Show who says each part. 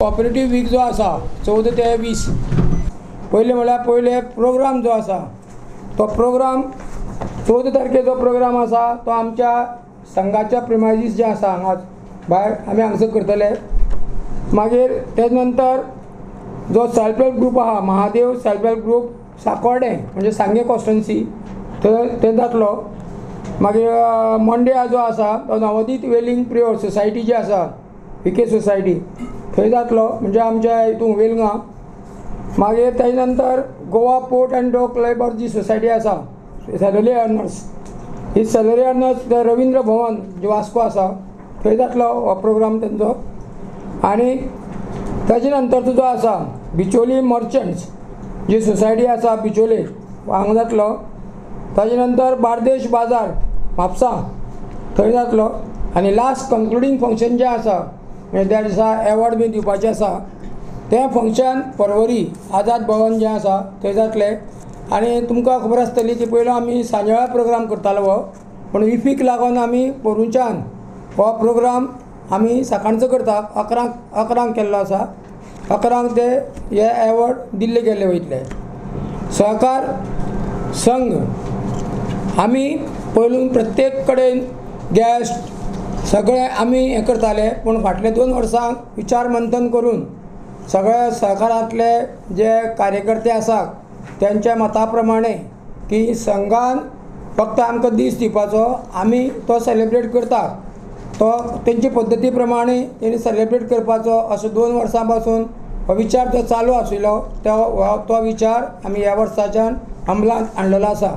Speaker 1: Cooperative week जो आसा 14 ते 20 पयले म्हळ्यार पयले प्रोग्राम जो आसा तो प्रोग्राम 14 तारखेचो प्रोग्राम आसा तो आमच्या संघाच्या प्रिमायजीस जे आसा हांगा भायर आमी हांगसर करतले. मागीर तेज नंतर जो सेल्फ हेल्प ग्रूप आहा Mahadev self help group Sakorda म्हणजे सांगे कॉन्स्टिट्युएन्सी थंय जातलो. मागीर मंडे जो आसा तो नवोदीत वेलिंग प्रियोळ सोसायटी जी आसा विके सोसायटी थंय जातलो म्हणजे आमच्या हितून वेलगां. मागीर तेजे नंतर Goa port and dock labour ji society आसा सॅलरी अर्नर्स ही सॅलरी अर्नर्स रविंद्र भवन जी वास्को आसा थंय जातलो हो प्रोग्राम तेंचो. आनी तेजे नंतर जो आसा बिचोली मर्चंट्स जी सोसायटी आसा बिचोले हांगा जातलो. ताजे नंतर बार्देश बाजार म्हापसा थंय जातलो. आनी लास्ट कंक्लुडींग फंक्शन जें आसा म्हणजे त्या दिसा एवॉर्ड बी दिवपाचें आसा तें फंक्शन पर्वरी आझाद भवन जें आसा थंय जातलें. आनी तुमकां खबर आसतली की पयलो आमी सांजवेळा प्रोग्राम करतालो हो, पूण इफीक लागून आमी पोरूंच्यान हो प्रोग्राम आमी सकाळचो करता 11 केल्लो आसा. 11 ते हे एवॉर्ड दिल्ले गेल्ले वयतले. सहकार संघ आमी पयलून प्रत्येक कडेन गॅस्ट सगळे आमी हें करताले, पूण फाटले 2 वर्सां विचार मंथन करून सगळे सहकारांतले जे कार्यकर्ते आसात तेंच्या मता प्रमाणे की संघान फक्त आमकां दीस दिवपाचो आमी तो सेलिब्रेट करता तो तेंचे पद्दती प्रमाणे तेणी सेलिब्रेट करपाचो असो 2 वर्सां पासून हो विचार जो चालू आशिल्लो तो विचार आमी ह्या वर्साच्यान अंमलांत हाडलेलो आसा.